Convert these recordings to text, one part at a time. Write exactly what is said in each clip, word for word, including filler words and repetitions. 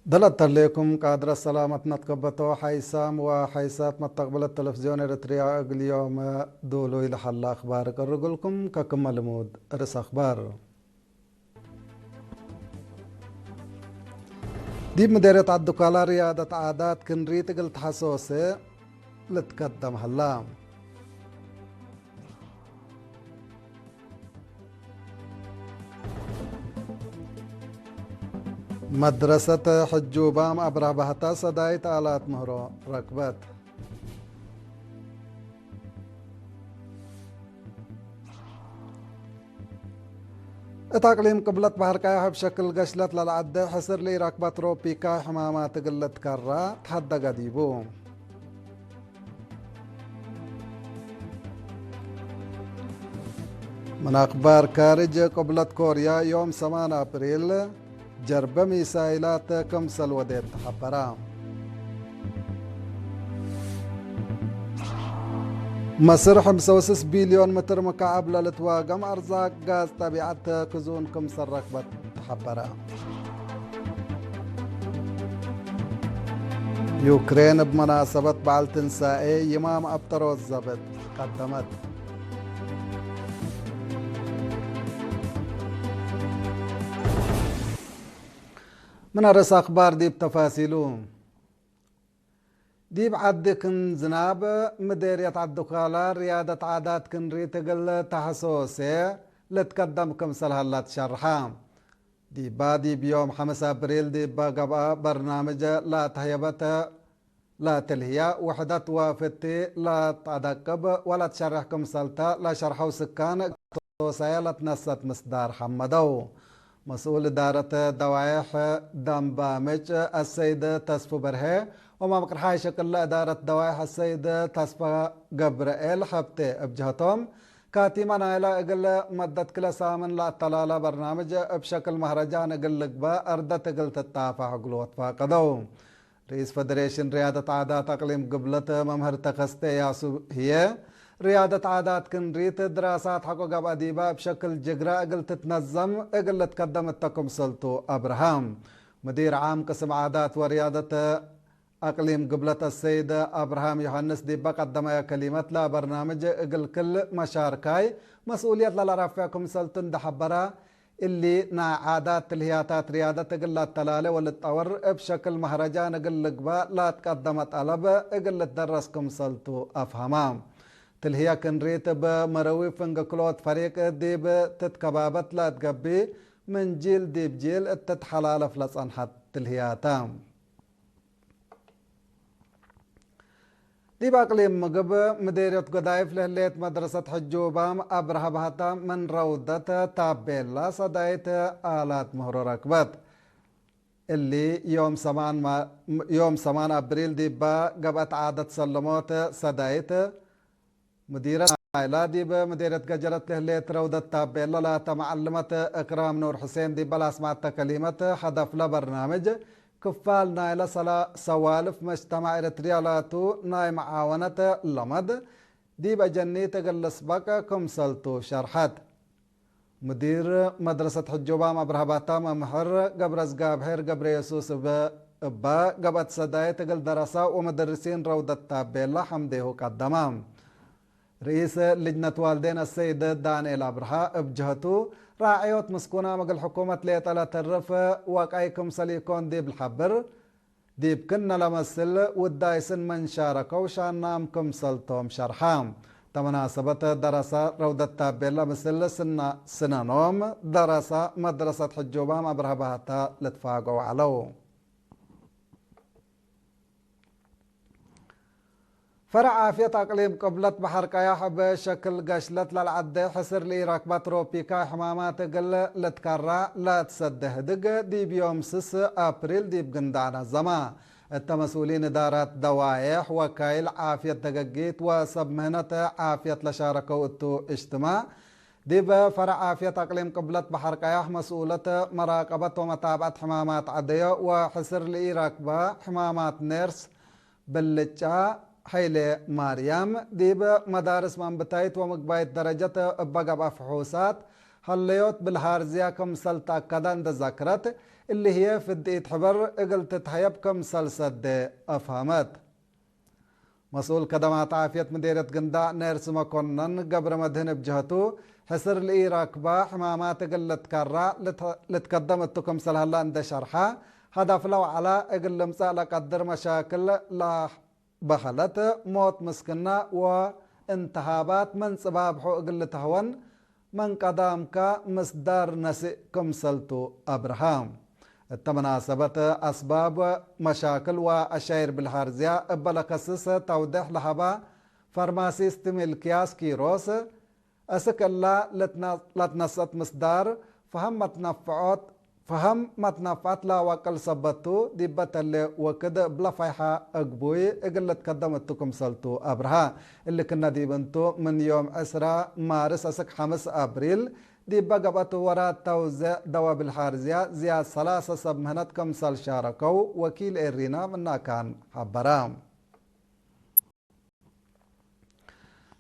ደለት ተሌኩም ቃድረት ሰላመት መትከበቶ ሓይሳም ወሓይሳት መተቅብለት ተለፍዝዮን ኤረትርያ እግል ዮም ዱሉይ ለሀለ አክባር እቅርግልኩም። ከክመ ልሙድ ርእስ አክባር። ዲብ ምዴርየት ዐዲ-ኳላ ርያደት ዓዳት ክንሪት እግል ተሐሶሴ ልትከደም ሀላ። መድረሰት ሕጁባም አብረህ ባህታ ሰዳይት አላት ምህሮ ረክበት። እት አቅሊም ቅብለት በሐር ቀያሕ እብ ሸክል ገሽለት ለለዐደ ሕስር ለኢረክበ ትሮፒካይ ሕማማት እግል ልትከራ ተሀደገ ዲቡ። ምን አክባር ካርጅ፣ ቅብለት ኮርያ ዮም ሰማን አፕሪል ጀርበ ሚሳይላት ክምሰል ወዴት ተሐበረ። መስር ሐምሳ ወስስ ቢልዮን ምትር ምካዕብ ለልትዋገም አርዛቅ ጋዝ ጠቢዐት ክዙን ክምሰል ረክበት ተሐበረ። ዩክሬን እብ መናሰበት በዐል ትንሳኤ ይማም አብጠሮት ዘብጥ ቀደመት። ምን አርእስ አክባር ዲብ ተፋሲሉ። ዲብ ዐዲ ክን ዝናብ፣ ምዴርየት ዐዲ-ኳላ ርያደት ዓዳት ክንሪት እግል ተሐሶሴ ልትከደም ክምሰል ሀላ ትሸርሐ። ዲባ ዲብ ዮም ሐምስ አብሪል ዲባ ገብአ በርናምጅ ለአተህየበተ ለትልህያ ውሕደት ወፍቲ ለተአደቅብ ወለትሸርሕ ክምሰልተ ለሸርሐው ስካን ቶሳየ ለትነሰት ምስዳር ሐመደው። መስኡል እዳረት ደዋይሕ ደንባ ምጭ አሰይድ ተስፉ በርሄ ወመምቅርሓይ ሸቅለ እዳረት ደዋይሕ አሰይድ ተስፋ ገብረኤል ሐብቴ እብ ጀህቶም፣ ካቲመ ናይለ እግል መደት ክለ ሳምን ለአተላለ በርናምጅ እብ ሸክል መህረጃን እግል ልግበእ አርደት እግል ትታፈሕ እግሉ ወትፋቀደው። ርኢስ ፈደሬሽን ርያደት ዓዳት አቅሊም ግብለት መምህር ተከስተ ያሱ ህዬ፣ ርያደት ዓዳት ክንሪት ድራሳት ሐቆ ገብአ ዲባ እብ ሸክል ጅግረ እግል ትትነዘም እግል ልትከደም እተ ክምሰልቱ አብርሃም። ሙዲር ዓም ቅስም ዓዳት ወርያደት አቅሊም ግብለት አሰይድ አብርሃም ዮሐንስ ዲበ ቀደመየ ከሊመት፣ ለበርናምጅ እግል ክል መሻርካይ መስኡልየት ለለረፌዕ ክምሰልቱ እንዴ ሐበረ፣ እሊ ናይ ዓዳት ትልህያታት ርያደት እግል ለአተላሌ ወልትጠወር እብ ሸክል መህረጃን እግል ልግበእ ለአትቀደመ ጠለብ እግል ልትደረስ ክምሰልቱ አፍሀመ። ትልህየ ክንሪት እብ መረዊ ፍንግ ክሎት ፈሪቅ ዲብ ትትከባበት ለአትገብእ፣ ምን ጂል ዲብ ጂል እትትሐላለፍ ለጸንሐት ትልህያተ። ዲብ አቅሊም ምግብ፣ ምዴርየት ገዳይፍ ለህሌት መድረሰት ሕጁባም አብርሀ ባህታ ምን ረውደት ታቤላ ሰዳይት አላት ምህሮ ረክበት። እሊ ዮም ሰማን ማ-፣ ዮም ሰማን አብሪል ዲባ ገብአት ዓደት ሰለሞት ሰዳይት፣ ሙዲረት ናይላ ዲብ ምዴርየት ገጀረት ለህሌት ረውደት ታቤላ ላተ መዐልመት እክራም ኑር ሕሴን ዲበ ለአስመዐተ ከሊመት፣ ሀደፍለ በርናምጅ ክፋል ናይለ ሰላ-፣ ሰዋልፍ መጅተማዕ ኤረትርያ ላቱ ናይ መዓወነት ለመድ ዲብ አጀኒት እግል ልስበቅ ክምሰልቱ ሸርሐት። ሙዲር መድረሰት ሕጁባም አብርሀ ባታ መምህር ገብረዝጋብሄር ገብረየሱስ እብ-፣ እባ ገብአት ሰዳይት እግል ደረሰ ወመደርሲን ረውደት ታቤላ ሐምዴሁ ቀደመ። ርኢስ ልጅነት ዋልዴን አሰይድ ዳንኤል አብርሃ እብ ጀህቱ፣ ራዕዮት ምስኩናም እግል ሕኩመት ሌጠ ለተርፍ ወቀይ ክምሰል ኢኮን ዲብ ለሐብር፣ ዲብ ክነ ለመስል ውዳይ ስን ምን ሻረከው ሻናም ክምሰልቶም ሸርሐ። ተመናሰበት ደረሰ ረውደት ታቤላ ምስል ስና-፣ ስነኖም ደረሰ መድረሰት ሕጁባም አብርሀ ባህታ ልትፋገው ዐለው። ፈረዕ ዓፍየት አቅሊም ቅብለት በሐር ቀያሕ እብ ሸክል ገሽለት ለልዐዴ ሕስር ለኢረክበ ትሮፒካይ ሕማማት እግል ልትከራ ለትሰዴ ህድግ፣ ዲብ ዮም ስስ አፕሪል ዲብ ግንዳዕ ነዘመ። እተ መስኡሊን እዳራት ደዋዬሕ፣ ወካይል ዓፍየት ደገጊት ወሰብ ምህነት ዓፍየት ለሻረከው እቱ እጅትማዕ፣ ዲብ ፈረዕ ዓፍየት አቅሊም ቅብለት በሐር ቀያሕ መስኡለት መራቀበት ወመታብዐት ሕማማት ዐደዮ ወሕስር ለኢረክበ ሕማማት ኔርስ ብልጫ ሐይሌ ማርያም፣ ዲብ መዳርስ መንብታይት ወምግባይት ደረጀት እበ ገብአ ፍሑሳት ሀለዮት ብልሃርዝያ ክምሰል ተአከደ እንዴ ዘክረት፣ እሊ ህዬ ፍድኢት ሕበር እግል ትትሀየብ ክምሰል ሰዴ አፍሀመት። መስኡል ከደማት ዓፍየት ምዴርየት ግንዳዕ ኔርስ መኮነን ገብረመድህን እብ ጀህቱ፣ ሕስር ለኢረክበ ሕማማት እግል ልትከረዕ ልት-፣ ልትከደም እቱ ክምሰል ሀለ እንዴ ሸርሐ፣ ሀዳፍ ለወዐለ እግል ልምጸእ ለቀድር መሻክል ለአሕ-፣ በሀለት ሞት ምስክነ ወእንተሃባት ምን ጽባብሑ እግል ልትሀወን ምን ቀዳምከ ምስዳር ነስእ ክምሰልቱ አብርሀ። እተ መናሰበት አስባብ መሻክል ወአሻይር ብልሃርዝያ እበ ለከስስ ተውዴሕ ለሀበ ፋርማሲስት ሚልክያስ ኪሮስ፣ አስክ እላ ለትነ-፣ ለትነሰአት ምስዳር ፈሀም መትነፍዖት ፈሀም መትነፍዐት ለአወቅል ሰበት ቱ፣ ዲበ ተሌ ወክድ እብ ለፋይሐ አግቡይ እግል ልትከደም እቱ ክምሰልቱ አብርሀ። እሊ ክነ ዲብ እንቱ፣ ምን ዮም ዕስራ ማርስ አስክ ሐምስ አብሪል ዲበ ገብአት ወራት ተውዜዕ ደወ ብልሓርዝያ ዝያድ ሰላሰ ሰብ ምህነት ክምሰል ሻረከው ወኪል ኤሪና ምናካን ሐበረ።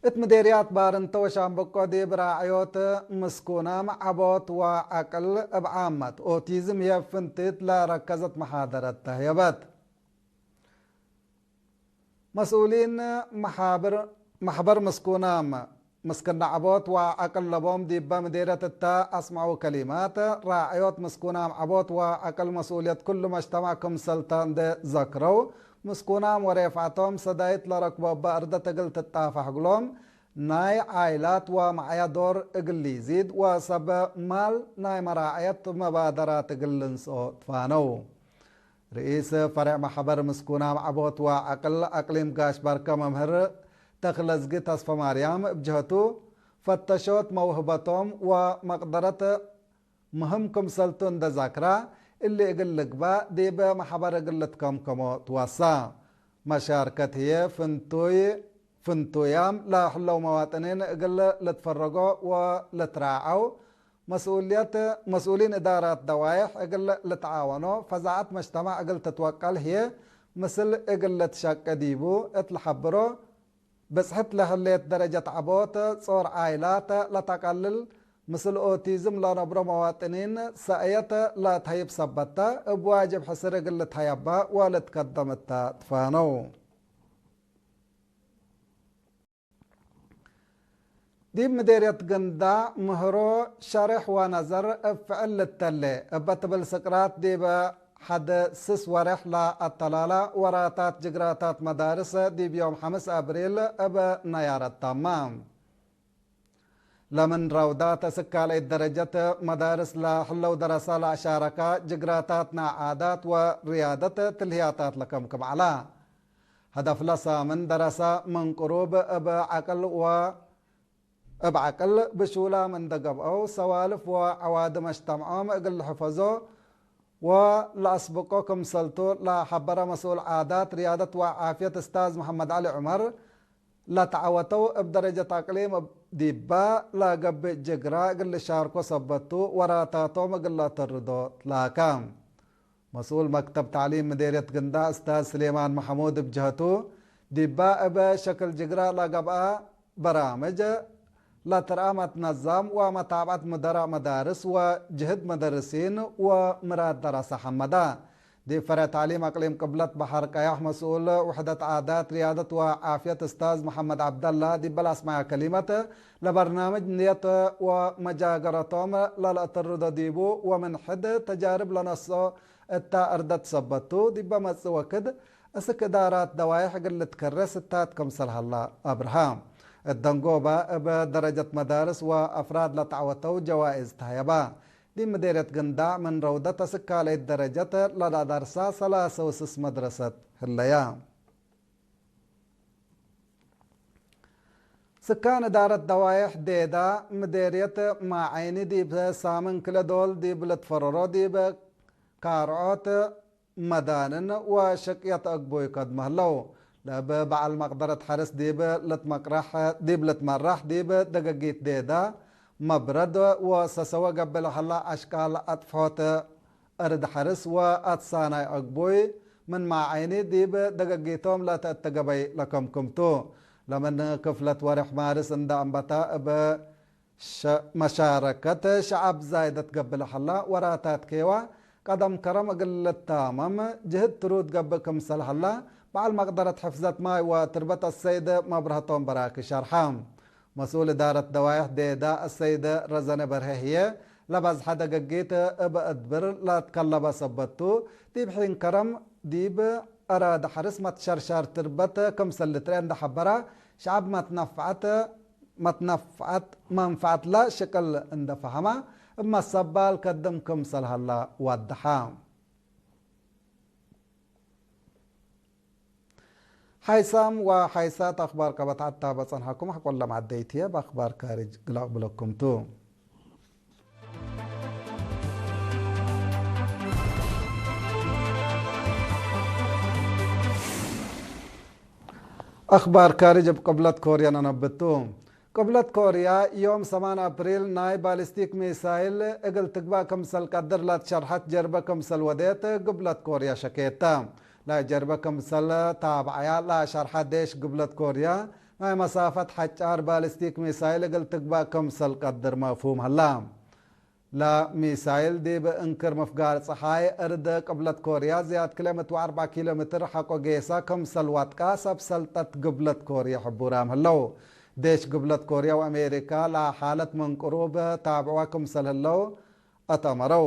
እት ምዴርያት ባርንተ ወሻምበቆ ዲብ ራዕዮት ምስኩናም ዐቦት ወዐቅል እብ ዓመት ኦቲዝም ህዬ ፍንቲት ለረከዘት መሓደረት ተህየበት። መስኡሊን መሓብር-፣ መሕበር ምስኩናም ምስክነ ዐቦት ወዐቅል ለቦም ዲበ ምዴርየት እተ አስመዐው ከሊማት፣ ራዕዮት ምስኩናም ዐቦት ወዐቅል መስኡልየት ኩሉ መጅተማዕ ክምሰልተ እንዴ ዘክረው፣ ምስኩናም ወሬፍዐቶም ሰዳይት ለረክቦ እበ እርደት እግል ትጣፋሕ እግሎም፣ ናይ ዓይላት ወመዕያ ዶር እግል ሊዚድ ወሰብ ማል ናይ መራዐየት መባደራት እግል ልንስኦ ትፋነው። ርኢስ ፈሬዕ መሕበር ምስኩናም ዐቦት ወዐቅል አቅሊም ጋሽ ባርከ መምህር ተክለዝጊ ተስፈማርያም እብ ጀህቱ፣ ፈተሾት መውህበቶም ወመቅደረት ምህም ክምሰልቱ እንዴ ዛክራ፣ እሊ እግል ልግባእ ዲብ መሕበር እግል ልትከምከሞ ትወሳ። መሻርከት ህዬ ፍንቱይ፣ ፍንቱያም ለህለው መዋጥኒን እግል ልትፈረጎ ወልትራዐው፣ መስኡልየት፣ መስኡሊን እዳራት ደዋይሕ እግል ልትዓወኖ፣ ፈዛዐት መጅተማዕ እግል ትትወቀል ህዬ ምስል እግል ልትሸቄ ዲቡ እት ለሐብሮ፣ ብጽሕት ለህሌት ደረጀት ዐቦት ጾር ዓይላት ለተቀልል፣ ምስል ኦቲዝም ለነብሮ መዋጥኒን ሰእየት ለተህይብ ሰበት ተ፣ እብ ዋጅብ ሕስር እግል ልትሀየበ ወልትከደም እተ ትፋነው። ዲብ ምዴርየት ግንዳዕ ምህሮ ሸሬሕ ወነዘር እብ ፍዕል ልተሌ እበ ትብል ስቅራት ዲብ ሐድ ስስ ወሬሕ ለአተላላ ወራታት ጅግራታት መዳርስ ዲብ ዮም ሐምስ አብሪል እብ ነያረት ታማ። ለምን ረውዳት እስክ ካልአይት ደረጀት መዳርስ ለህለው ደረሰ ለአሻረከ ጅግራታትና ዓዳት ወርያደት ትልህያታት ለከምክም ዐላ። ሀደፍለ ሳምን ደረሰ ምን ቅሩብ እብ ዐቅል ወ-፣ እብ ዐቅል ብሹላም እንደ ገብአው፣ ሰዋልፍ ወዐዋዲ መጅተምዖም እግል ልሕፈዞ ወለአስብቆ ክምሰልቱ ለሐበረ መስኡል ዓዳት፣ ርያደት ወዓፍየት እስታዝ መሐመድ ዐሊ ዑመር፣ ለተዐወተው እብ ደረጀት አቅሊም ዲባ ለገብእ ጅግራ እግል ልሻርኮ ሰበት ቱ፣ ወራታቶም እግል ለአተርዶ ትላከ። መስኡል መክተብ ተዕሊም ምዴርየት ግንዳዕ እስታዝ ስሌማን መሐሙድ እብ ጀህቱ፣ ዲባ እበ ሸክል ጅግራ ለገብአ በራምጅ ለትርአ መትነዛም ወመታብዐት ሙደራእ መዳርስ ወጅህድ መደርሲን ወምራድ ደረሰ ሐመዳ። ዲብ ፈሬዕ ተዕሊም አቅሊም ቅብለት በሐር ቀያሕ መስኡል ውሕደት ዓዳት፣ ርያደት ወዓፍየት እስታዝ መሐመድ ዐብደላ ዲበ ለአስመዐ ከሊመት፣ ለበርናምጅ ንየት ወመጃገረቶም ለለአተርዶ ዲቡ ወምን ሕድ ተጃርብ ለነስኦ እተ እርደት ሰበት ቱ፣ ዲበ መጽእ ወክድ እስክ እዳራት ደዋይሕ እግል ልትከሬ ስታት ክምሰል ሀላ አብርሃ። እት ደንጎበ እብ ደረጀት መዳርስ ወአፍራድ ለተዐወተው ጀዋኢዝ ተሀየባ። ዲብ ምዴርየት ግንዳዕ ምን ረውደት እስክ ካልአይት ደረጀት ለለአዳርሳ ሰላሰ ወስስ መድረሰት ህለያ። ስካን እዳረት ደዋይሕ ዴዳ ምዴርየት ማዐይኒ ዲብ ሳምን ክለ ዶል ዲብ ልትፈረሮ ዲብ ካርዖት መዳንን ወሸቅየት አግቡይ ከድመ ህለው። ለእብ በዐል መቅደረት ሐርስ ዲብ ልትመቅረሕ፣ ዲብ ልትመራሕ ዲብ ደገጊት ዴዳ መብረድ ወሰሰወ ገብእ ለሀላ አሽቃል አጥፍሖት እርድ ሐርስ ወአትሳናይ አግቡይ ምን ማዐይኒ ዲብ ደገጊቶም ለተአተ ገበይ ለከምክም ቱ። ለምን ክፍለት ወሬሕ ማርስ እንደ አንበታ እብ ሸ-፣ መሻረከት ሸዐብ ዛይደት ገብእ ለሀላ ወራታት ኬዋ ቀደም ከረም እግል ልታመም ጅህድ ትሩድ ገብእ ክምሰል ሀላ፣ በዐል መቅደረት ሕፍዘት ማይ ወትርበት አሰይድ መብረህቶም በራኪ ሸርሐ። መስኡል እዳረት ደዋይሕ ዴዳ አሰይድ ረዘነ በርሀ ህዬ፣ ለበዝሐ ደገጊት እብ እድብር ለትከለበ ሰበት ቱ፣ ዲብ ሒን ከረም ዲብ አራድ ሐርስ መትሸርሸር ትርበት ክምሰል ልትርኤ እንደ ሐበረ፣ ሸዐብ መትነፍዐት መትነፍዐት መንፈዐትለ ሽቅል እንደ ፈሀመ፣ እብ መሰባል ከድም ክምሰል ሀላ ወደሐ። ሓይሳም ወሓይሳት አኽባር ከበትዐት ታበ ጸንሐኩም። ሐቆለ መዐደይትየ በአኽባር ካርጅ ግላቅ ብለኩም ቱ። አኽባር ካርጅ እብ ቅብለት ኮርየ ነነብቱ። ቅብለት ኮርያ፣ ዮም ሰማን አፕሪል ናይ ባሊስቲክ ሚሳይል እግል ትግባእ ክምሰል ቀድር ለትሸርሐት ጀርበ ክምሰል ወዴት ቅብለት ኮርያ ሸኬተ። ለጀርበ ክምሰል ታብዐያ ለሸርሐ ዴሽ ቅብለት ኮርያ፣ ናይ መሳፈት ሐጫር ባሊስቲክ ሚሳይል እግል ትግባእ ክምሰል ቀድር መፍሁም ሀላ። ለሚሳይል ዲብ እንክር ምፍጋር ጸሓይ እርድ ቅብለት ኮርያ ዝያድ ክልኤ ምእት ወአርበዕ ኪሎ ሜትር ሐቆ ጌሰ ክምሰል ወጥቀ ሰብ ሰልጠት ግብለት ኮርያ ሕቡራም ህለው። ዴሽ ግብለት ኮርያ ወአሜሪካ ለሓለት ምን ቅሩብ ታብዕወ ክምሰል ህለው አተመረው።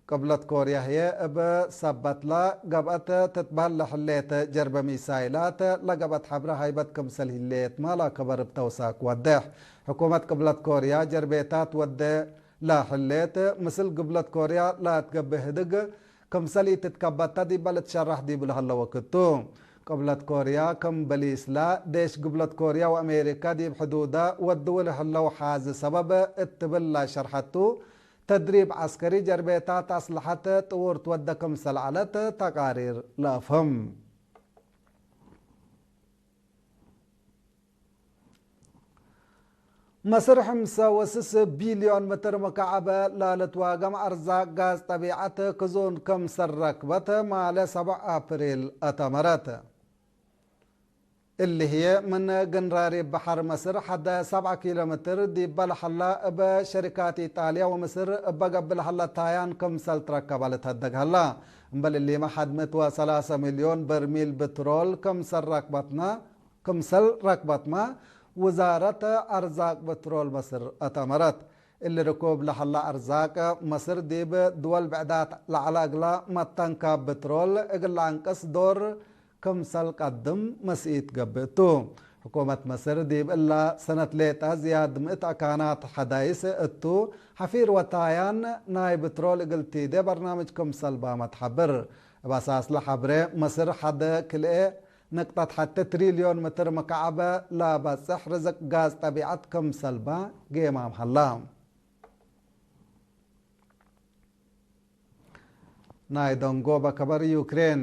ቅብለት ኮርያ ህዬ እብ ሰበትለ ገብአት ትትበህል ለህሌት ጀርበ ሚሳይላት ለገብአት ሐብረ ሃይበት ክምሰል ህሌትመ ለከበር እብ ተውሳክ ወዴሕ። ሕኩመት ቅብለት ኮርያ ጀርቤታት ወዴ ለህሌት፣ ምስል ግብለት ኮርያ ለትገብእ ህድግ ክምሰል ኢትትከበተ ዲበ ልትሸረሕ ዲቡ ለሀለ ወቅት ቱ። ቅብለት ኮርያ ክም በሊስላ፣ ዴሽ ግብለት ኮርያ ወአሜሪካ ዲብ ሕዱደ ወድው ለህለው ሓዚ ሰበብ እት ትብል ለሸርሐት ቱ፣ ተድሪብ ዐስከሪ፣ ጀርቤታት፣ አስለሐት ጥውር ትወደ ክምሰል ዐለት ተቃሪር ለአፍህም። መስር ሕምሰ ወስስ ቢልዮን ምትር ምክዓብ ለልትዋገም አርዛቅ ጋዝ ጠቢዐት ክዙን ክምሰል ረክበት ማለ ሰብዕ አፕሪል አተመረት። እሊ ህዬ ምን ግንራሪብ በሐር መስር ሐደ ሰብዓ ኪሎ ምትር ዲበ ለሐላ እበ ሸሪካት ኢጣልያ ወምስር እበ ገብእ ለሐለ ታያን ክምሰል ትረከበ ልትሀደግ ሀላ። እምበል እሊመ ሐድ ምእት ወሰላሰ ሚልዮን በርሚል ብትሮል ክምሰል ረክበትነ ክምሰል ረክበትመ ውዛረት አርዛቅ ብትሮል መስር አተመረት። እሊ ርኩብ ለሀላ አርዛቅ መስር ዲብ ድወል ብዕዳት ለዐለ እግለ መተንካብ ብትሮል እግል ለአንቅስ ዶር ክምሰል ቀድም መስኢት ገብእ ቱ። ሕኩመት መስር ዲብ እለ ሰነት ሌጠ ዝያድ ምእት አካናት ሐዳይስ እቱ ሐፊር ወታያን ናይ ብትሮል እግል ቲዴ በርናምጅ ክምሰልባመ ትሐብር። እብ አሳስለ ሐብሬ መስር ሐደ ክልኤ ንቅጠት ሐቴ ትሪልዮን ምትር ምክዓብ ለበጽሕ ርዝቅ ጋዝ ጠቢዐት ክምሰልባ ጌማም ሀላ። ናይ ደንጎበ ከበር ዩክሬን።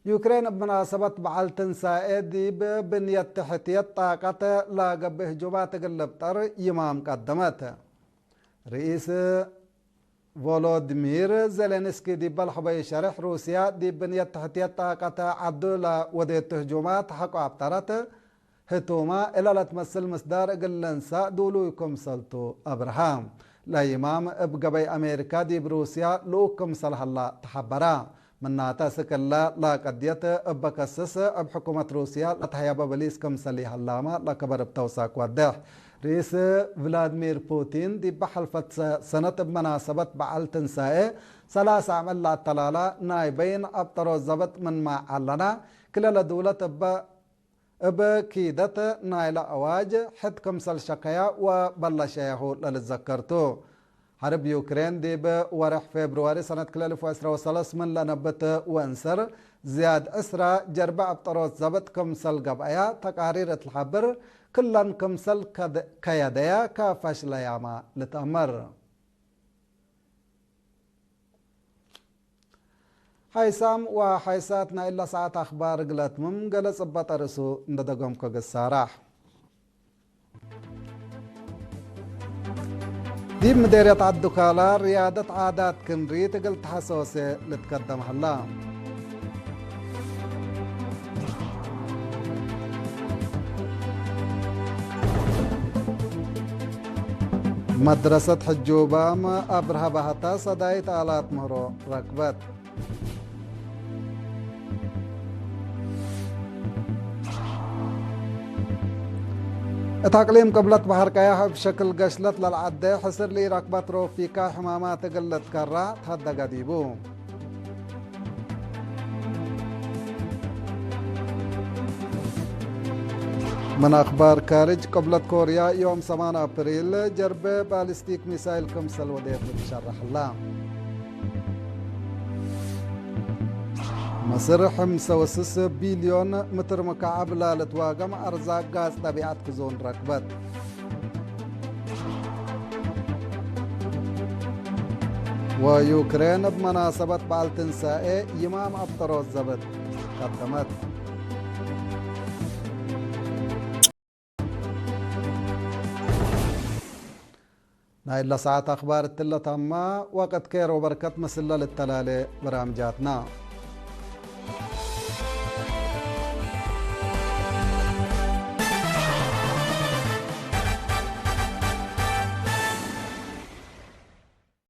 ዩክሬን እብ መናሰበት በዐል ትንሳኤ ዲብ ብንየት ተሕትየት ጣቀት ለገብእ ህጁማት እግል ልብጠር ይማም ቀደመት። ርኢስ ቮሎድሚር ዜሌንስኪ ዲብ ለሐበዩ ሸሬሕ፣ ሩስያ ዲብ ብንየት ተሕትየት ጣቀት ዐዱ ለወዴቱ ህጁማት ሐቆ አብጠረት። ህቱመ እለ ለትመስል ምስዳር እግል ለንሳእ ዱሉይ ክምሰልቱ አብርሃ። ለይማም እብ ገበይ አሜሪካ ዲብ ሩስያ ልኡክ ክምሰል ሀላ ተሐበረ። ምናተ፣ እስክ እለ ለቀድየት እበ ከስስ እብ ሕኩመት ሩስያ ለተህየበ በሊስ ክምሰል ይሀላመ ለከበር እብ ተውሳክ ወዴሕ። ርኢስ ቭላድሚር ፑቲን ዲበ ሐልፈት ሰ-፣ ሰነት እብ መናሰበት በዐል ትንሳኤ ሰላስ ዓመት ለአተላላ ናይ በይን አብጠሮት ዘብጥ ምንመ ዐለነ፣ ክለ ለድውለት እበ እብ ኪደት ናይለ አዋጅ ሕድ ክምሰል ሸከያ ወበለሸያሁ ለልትዘከር ቱ። ሐርብ ዩክሬን ዲብ ወርሕ ፌብርዋሪ ሰነት ክልኤ አልፍ ወዕስራ ወሰለስ ምን ለነብት ወእንስር ዝያድ ዕስራ ጀርበ አብጠሮት ዘብጥ ክምሰል ገብአያ ተቃሪር እት ለሐብር፣ ክለን ክምሰል ከድ-፣ ከየደያ ከፈሽለያመ ልትአመር። ሓይሳም ወሓይሳት ናይለ ሰዓት አኽባር እግል አትምም፣ ገሌ ጽበጠ ርእሱ እንደ ደገምኮ እግል ሳራሕ። ዲብ ምዴርየት ዐድ ዱካላ ርያደት ዓዳት ክንሪት እግል ተሐሶሴ ልትከደም ሀላ። መድረሰት ሕጁባም አብርሀ ባህታ ሰዳይት አላት ምህሮ ረክበት። እት አቅሊም ቅብለት በሐር ቀያሕ እብ ሸክል ገሽለት ለልዐደ ሕስር ለኢረክበ ትሮፒካይ ሕማማት እግል ልትከራ ተሀደገ ዲቡ። ምን አክባር ካርጅ፣ ቅብለት ኮርያ ዮም ሰማን አፕሪል ጀርበ ባሊስቲክ ሚሳይል ክምሰል ወዴት ልትሸረሕ ህላ። መስር ሕምሰ ወስስ ቢልዮን ምትር ምካዕብ ላልትዋገም አርዛቅ ጋዝ ጠቢዐት ክዞን ረክበት። ወዩክሬን እብ መናሰበት በዓል ትንሳኤ ይማም አብጠሮት ዘብጥ ቀደመት። ናይ ለሰዓት አክባር እትለ ታማ፣ ወቅት ኬር ወበርከት ምስለ ልተላሌ በራምጃትና።